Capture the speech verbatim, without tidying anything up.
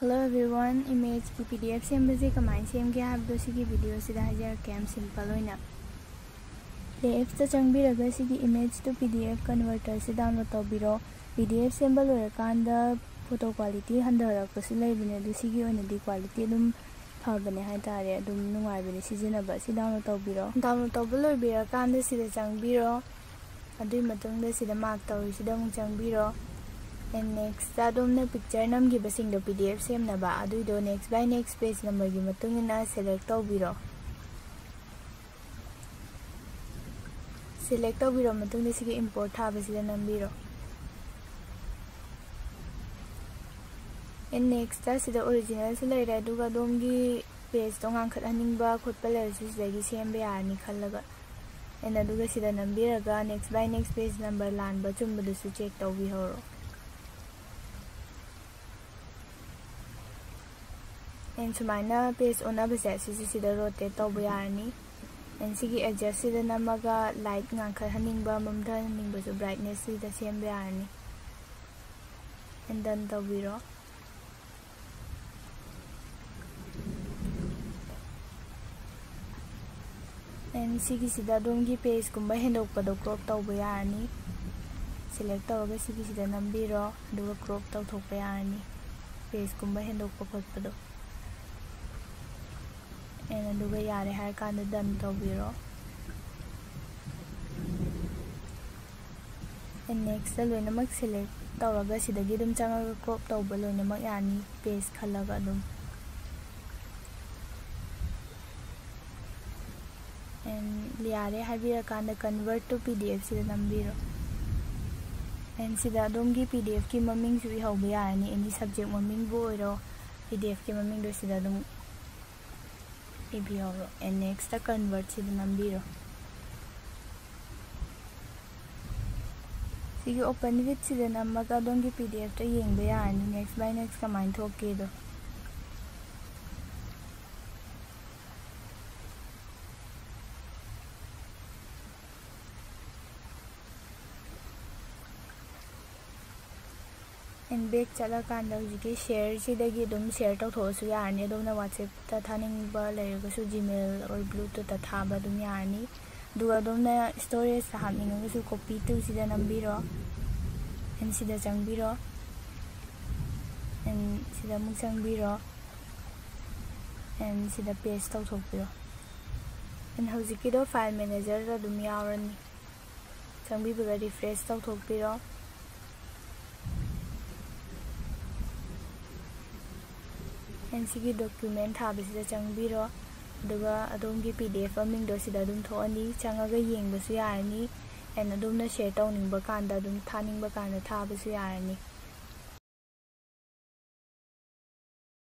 Hello everyone, image ꯀꯤ P D F ꯁꯦꯝꯕꯁꯦ ꯀꯃꯥꯏꯅ ꯁꯦꯝꯒꯦ ꯍꯥꯏꯕꯗꯣ ꯁꯤꯒꯤ video ꯁꯤꯗ ꯍꯥꯏꯖꯔꯛꯀꯦ, ꯌꯥꯝ simple ꯑꯣꯏꯅ꯫ Play Apps ꯇ ꯆꯪꯕꯤꯔꯒ ꯁꯤꯒꯤ image to P D F converter ꯁꯤ download ꯇꯧꯕꯤꯔꯣ꯫ P D F ꯁꯦꯝꯕ ꯂꯣꯏꯔꯀꯥꯟꯗ photo quality ꯍꯟꯊꯔꯛꯄꯁꯨ ꯂꯩꯕꯅꯦ, ꯑꯗꯨ ꯁꯤꯒꯤ ꯑꯣꯏꯅꯗꯤ quality ꯑꯗꯨꯝ ꯐꯕꯅꯦ ꯍꯥꯏꯇꯥꯔꯦ, ꯑꯗꯨꯝ ꯅꯨꯡꯉꯥꯏꯕꯅꯦ ꯁꯤꯖꯤꯟꯅꯕ꯫ ꯁꯤ download ꯇꯧꯕꯤꯔꯣ꯫ Download ꯇꯧꯕ ꯂꯣꯏꯕꯤꯔꯀꯥꯟꯗ ꯁꯤꯗ ꯆꯪꯕꯤꯔꯣ꯫ ꯑꯗꯨꯒꯤ ꯃꯇꯨꯡꯗ ꯁꯤꯗ mark ꯇꯧꯔꯤꯁꯤꯗ ꯑꯃꯨꯛ ꯆꯪꯕꯤꯔꯣ꯫ And next ꯑꯗꯣꯝꯅ picture ꯅꯝꯈꯤꯕꯁꯤꯡꯗꯣ P D F ꯁꯦꯝꯅꯕ ꯑꯗꯨꯏꯗꯣ next by next page number ꯒꯤ ꯃꯇꯨꯡ ꯏꯟꯅ select ꯇꯧꯕꯤꯔꯣ꯫ Select ꯇꯧꯕꯤꯔ ꯃꯇꯨꯡꯗ ꯁꯤꯒꯤ import ꯊꯥꯕꯁꯤꯗ ꯅꯝꯕꯤꯔꯣ꯫ And next ꯁꯤꯗ original ꯁꯨ ꯂꯩꯔꯦ, ꯑꯗꯨꯒ ꯑꯗꯣꯝꯒꯤ page ꯇꯣ ꯉꯥꯟꯈꯠꯍꯟꯅꯤꯡꯕ ꯈꯣꯠꯄ ꯂꯩꯔꯁꯨ ꯁꯤꯗꯒꯤ ꯁꯦꯝꯕ ꯌꯥꯔꯅꯤ ꯈꯜꯂꯒ꯫ And ꯑꯗꯨꯒ ꯁꯤꯗ ꯅꯝꯕꯤꯔꯒ next by next page number ꯂꯥꯟꯕ ꯆꯨꯝꯕꯗꯨꯁꯨ check ꯇꯧꯕꯤꯍꯧꯔꯣ꯫ And ꯁꯨꯃꯥꯏꯅ page ꯑꯣꯟꯅꯕꯁꯦ ꯁꯤꯁꯨ ꯁꯤꯗ rotate ꯇꯧꯕ ꯌꯥꯔꯅꯤ꯫ And ꯁꯤꯒꯤ adjust ꯁꯤꯗ ꯅꯝꯃꯒ light ꯉꯥꯟꯈꯠꯍꯟꯅꯤꯡꯕ, ꯃꯝꯊꯍꯟꯅꯤꯡꯕꯁꯨ brightness ꯁꯤꯗ ꯁꯦꯝꯕ ꯌꯥꯔꯅꯤ꯫ And done ꯇꯧꯕꯤꯔꯣ꯫ And ꯁꯤꯒꯤꯁꯤꯗ ꯑꯗꯣꯝꯒꯤ page ꯀꯨꯝꯕ ꯍꯦꯟꯗꯣꯛꯄꯗꯣ crop ꯇꯧꯕ ꯌꯥꯔꯅꯤ꯫ Select ꯇꯧꯔꯒ ꯁꯤꯒꯤꯁꯤꯗ ꯅꯝꯕꯤꯔꯣ, ꯑꯗꯨꯒ crop ꯇꯧꯊꯣꯛꯄ ꯌꯥꯔꯅꯤ, page ꯀꯨꯝꯕ ꯍꯦꯟꯗꯣꯛꯄ ꯈꯣꯠꯄꯗꯣ꯫ And ꯑꯗꯨꯒ ꯌꯥꯔꯦ ꯍꯥꯏꯔ ꯀꯥꯟꯗ done ꯇꯧꯕꯤꯔꯣ꯫ And next ꯂꯣꯏꯅꯃꯛ select ꯇꯧꯔꯒ ꯁꯤꯗꯒꯤ ꯑꯗꯨꯝ ꯆꯪꯉꯒ crop ꯇꯧꯕ ꯂꯣꯏꯅꯃꯛ ꯌꯥꯅꯤ, page ꯈꯜꯂꯒ ꯑꯗꯨꯝ꯫ And ꯌꯥꯔꯦ ꯍꯥꯏꯕꯤꯔꯀꯥꯟꯗ convert to P D F ꯁꯤꯗ ꯅꯝꯕꯤꯔꯣ꯫ And ꯁꯤꯗ ꯑꯗꯣꯝꯒꯤ P D F ꯀꯤ ꯃꯃꯤꯡꯁꯨ ꯏꯍꯧꯕ ꯌꯥꯔꯅꯤ, any subject ꯃꯃꯤꯡꯕꯨ ꯑꯣꯏꯔꯣ, P D F ꯀꯤ ꯃꯃꯤꯡꯗꯣ ꯁꯤꯗ ꯑꯗꯨꯝ ꯏꯕꯤꯍꯧꯔꯣ꯫ And next convert ꯁꯤꯗ ꯅꯝꯕꯤꯔꯣ꯫ ꯁꯤꯒꯤ open with ꯁꯤꯗ ꯅꯝꯃꯒ ꯑꯗꯣꯝꯒꯤ P D F ꯇꯣ ꯌꯦꯡꯕ ꯌꯥꯔꯅꯤ, next by next ꯀꯃꯥꯏꯅ ꯊꯣꯛꯀꯦꯗꯣ꯫ ꯑꯦꯟ ꯕꯦꯛ ꯆꯠꯂꯀꯥꯟꯗ ꯍꯧꯖꯤꯛꯀꯤ ꯁꯤꯌꯔꯁꯤꯗꯒꯤ ꯑꯗꯨꯝ ꯁꯤꯌꯔ ꯇꯧꯊꯣꯛꯑꯁꯨ ꯌꯥꯔꯅꯤ꯫ ꯑꯗꯣꯝꯅ ꯋꯥꯆꯦꯞꯇ ꯊꯥꯅꯤꯡꯕ ꯂꯩꯔꯒꯁꯨ ꯖꯤꯃꯦꯜ ꯑꯣꯔ ꯕ꯭ꯂꯨꯇꯨꯠꯇ ꯊꯥꯕ ꯑꯗꯨꯝ ꯌꯥꯔꯅꯤ꯫ ꯑꯗꯨꯒ ꯑꯗꯣꯝꯅ ꯁ꯭ꯇꯣꯔꯦꯖꯇ ꯍꯥꯞꯅꯤꯡꯉꯒꯁꯨ ꯀꯣꯄꯤ ꯇꯨꯁꯤꯗ ꯅꯝꯕꯤꯔꯣ꯫ ꯑꯦꯟ ꯁꯤꯗ ꯆꯪꯕꯤꯔꯣ꯫ ꯑꯦꯟ ꯁꯤꯗ ꯑꯃꯨꯛ ꯆꯪꯕꯤꯔꯣ꯫ ꯑꯦꯟ ꯁꯤꯗ ꯄꯦꯁ ꯇꯧꯊꯣꯛꯄꯤꯔꯣ꯫ ꯑꯦꯟ ꯍꯧꯖꯤꯛꯀꯤꯗꯣ ꯐꯥꯏꯜ ꯃꯦꯅꯦꯖꯔꯗ ꯑꯗꯨꯝ ꯌꯥꯎꯔꯅꯤ꯫ ꯆꯪꯕꯤꯕꯒ ꯔꯤꯐ꯭ꯔꯦꯁ ꯇꯧꯊꯣꯛꯄꯤꯔꯣ꯫ ꯑꯦꯟ ꯁꯤꯒꯤ ꯗꯣꯀ꯭ꯌꯨꯃꯦꯟ ꯊꯥꯕꯁꯤꯗ ꯆꯪꯕꯤꯔꯣ꯫ ꯑꯗꯨꯒ ꯑꯗꯣꯝꯒꯤ ꯄꯤ ꯗꯤ ꯑꯦꯐ ꯃꯃꯤꯡꯗꯣ ꯁꯤꯗ ꯑꯗꯨꯝ ꯊꯣꯛꯑꯅꯤ꯫ ꯆꯪꯉꯒ ꯌꯦꯡꯕꯁꯨ ꯌꯥꯔꯅꯤ꯫ ꯑꯦꯟ ꯑꯗꯣꯝꯅ ꯁꯤꯌꯔ ꯇꯧꯅꯤꯡꯕ ꯀꯥꯟꯗ ꯑꯗꯨꯝ ꯊꯥꯅꯤꯡꯕ ꯀꯥꯟꯗ ꯊꯥꯕꯁꯨ ꯌꯥꯔꯅꯤ꯫